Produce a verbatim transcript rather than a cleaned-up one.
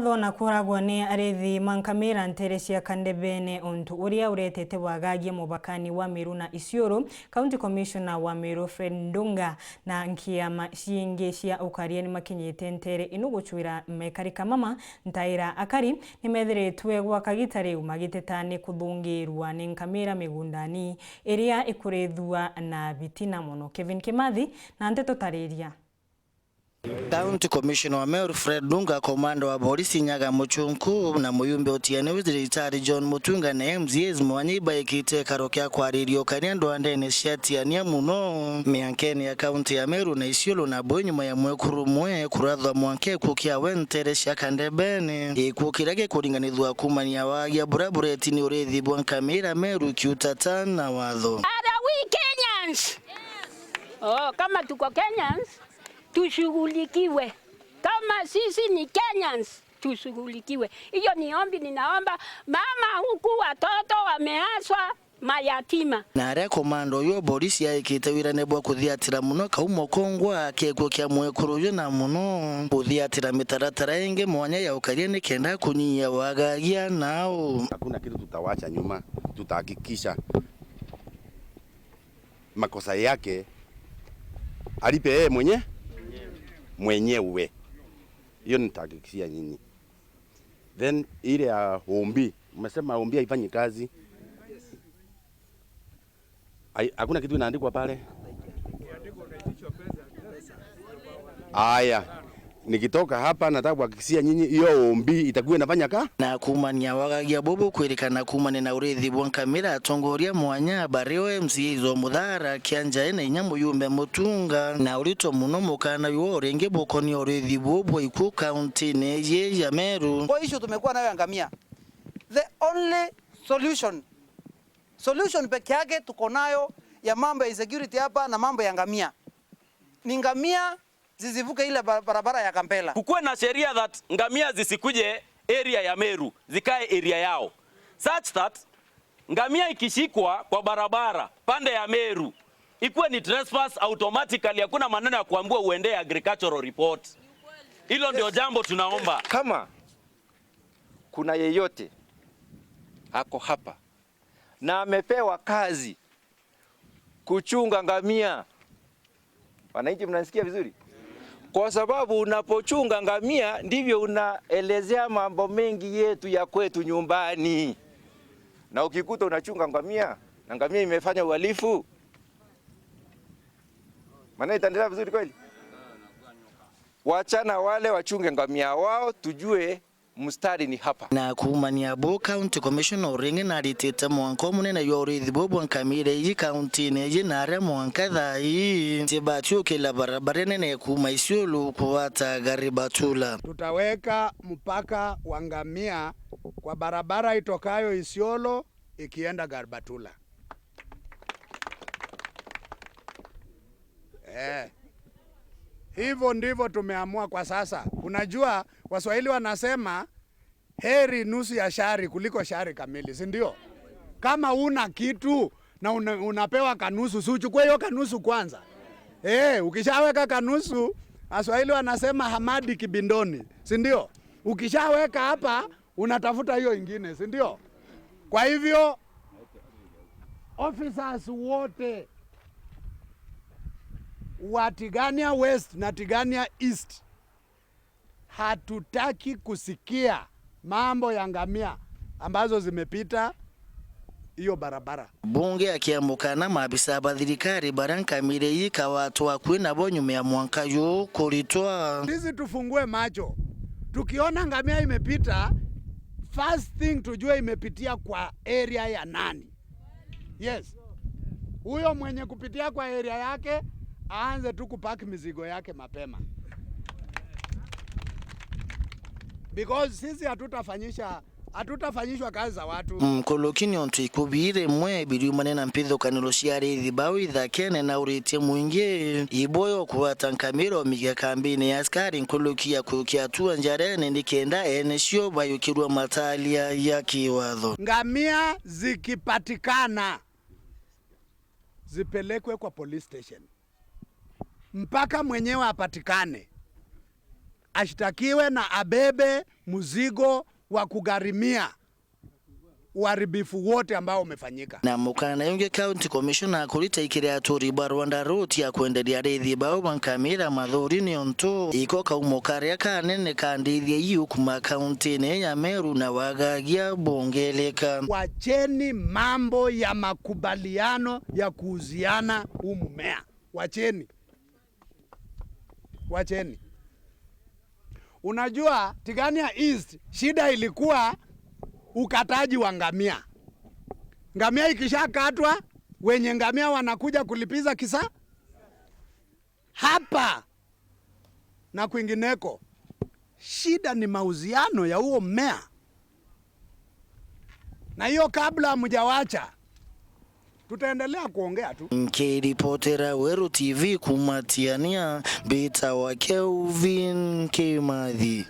Ona kuragwa ni arithi ma nkamira ntere cia Kandebene, untu uria uretete wagagia mubakani wa Meru na Isiolo, County Commissioner wa Meru Fred Ndunga na nkiama ciingi cia ukaria ni makinyite ntere ino gucwira mekari kamama. Ntaira akari ni methiritwe gwa kagita riu magiteta ni kuthungirwa ni nkamira migundani iria ikurithua na bitina mono. Kevin Kimathi na nteto tariria. County Commissioner wa Meru Fred Ndunga, komanda wa borisi Nyaga Muchunku na muyumbe utiani Wiziri Richard John Mutunga na M C As mwanya ibaikite ikaro kia kwariria ukania ndwandene cia tiania muno miankene ya kaunti ya Meru na Isiolo, na bo nyuma ya mwekuru umwe kurathwa mwanka ikuo kiawe ntere cia Kandebene. Ikuo kiria gikuringanithua kumania wagia buria bureti ni urithi bwa nkamira Meru kiutata na watho. Are we Kenyans? Oh, kama tuko Kenyans, tushughulikiwe. Kama sisi ni Kenyans, tushughulikiwe. Hiyo ni ombi ninaomba mama, huku watoto wameaswa, mayatima. Na aria komanda uyu wa borisi aikite wirane bwa kuthiatira muno kauma ukongwa kekwo kia mwekuru uyu, na muno kuthiatira mitaratara ingi mwanya ya ukaria nikenda kunyia wagagia nao. Hakuna kitu tutawacha nyuma, tutahakikisha makosa yake alipe yeye mwenye-, mwenyewe. Hiyo nitahakikishia nyinyi. Then ile ya ombi, umesema ombi haifanyi kazi. Hai-, hakuna kitu inaandikwa pale. Aya, nikitoka hapa nataka kuhakikishia nyinyi hiyo ombi itakuwa inafanya ka? Na kumania wagagia bubu kwirikana kumania na urithi bwa nkamira, atongoria mwanya bario M C As o Muthara, Kianjai na inya muyumbe Mutunga, na urito muno mukana uyu o ringi bukonia urithi buu bwa iku kauntine iji ya Meru. Kwa issue tumekuwa nayo ya ngamia, the only solution, solution peke yake tuko nayo ya mambo ya insecurity hapa na mambo ya ngamia ni ngamia zisivuke ile ba-, barabara ya Kampela. Kukuwe na sheria that ngamia zisikuje area ya Meru, zikae area yao, such that ngamia ikishikwa kwa barabara pande ya Meru, ikuwe ni trespass automatically, hakuna maneno ya kuambiwa uende agricultural report. Hilo ndio jambo tunaomba. Kama kuna yeyote ako hapa na amepewa kazi kuchunga ngamia. Wananchi, mnanisikia vizuri? Kwa sababu unapochunga ngamia, ndivyo unaelezea mambo mengi yetu ya kwetu nyumbani. Na ukikuta unachunga ngamia, na ngamia imefanya uhalifu, maana itaendelea vizuri kweli? Wachana wale wachunge ngamia wao, tujue mstari ni hapa. Na kuumania buu, County Commissioner uringi naritite mwanka umunene jwa urithi buu bwa nkamira iji kauntine iji, na aria mwanka thaa ii tibatiukila barabara nene kuuma Isiolo kugwata Garibatula. Tutaweka mpaka wa ngamia kwa barabara itokayo Isiolo ikienda Garibatula. Eh. Hivyo ndivyo tumeamua kwa sasa. Unajua, Waswahili wanasema, "Heri nusu ya shari kuliko shari kamili," si ndio? Kama una kitu na una-, unapewa kanusu, si uchukue hiyo kanusu kwanza? Eh, ukishaweka kanusu, Waswahili wanasema, "Hamadi kibindoni," si ndio? Ukishaweka hapa, unatafuta hiyo ingine, si ndio? Kwa hivyo, officers wote wa Tigania West na Tigania East, hatutaki kusikia mambo ya ngamia ambazo zimepita hiyo barabara. Bunge akiamukana maabisa ba thirikari baria nkamira ii ikawatwa akui nabo nyuma ya mwanka juu kuritwa. Sisi tufungue macho. Tukiona ngamia imepita, first thing tujue imepitia kwa area ya nani. Yes. Huyo mwenye kupitia kwa area yake, aanze tu kupack mizigo yake mapema. Because sisi hatutafanyisha, hatutafanyishwa kazi za watu. Nkuluki ni untu ikubiri imwe biriumane na mpithukaniro cia arithi bau ithakene, na uritie mwingi iboyo kugwata nkamira umigia kambini ya askari nkuluki ya kukia atua njarene, nikenda ene cio bayukirua matalia ya kiwatho. Ngamia zikipatikana, zipelekwe kwa police station mpaka mwenyewe apatikane. ashtakiwe na abebe mzigo wa kugharimia uharibifu wote ambao umefanyika. Na mukana yungi County Commissioner akurita ikiri aturi ba Rwanda Road ya kwenderia arithi bao ba nkamira mathuri, niontu iko kaumo karia kanene ka ndithia iu kuma kauntine ya Meru na wagagia bongeleka. Wacheni mambo ya makubaliano ya kuuziana huu mmea. Wacheni. Wacheni. Unajua, Tigania East, shida ilikuwa ukataji wa ngamia. Ngamia ikishakatwa, wenye ngamia wanakuja kulipiza kisa. Hapa na kwingineko, shida ni mauziano ya huo mmea. Na hiyo kabla hamjawacha, tutaendelea kuongea tu. Nkiripotera Weru T V kuma Tiania, mbitawa Kelvin Kimathi.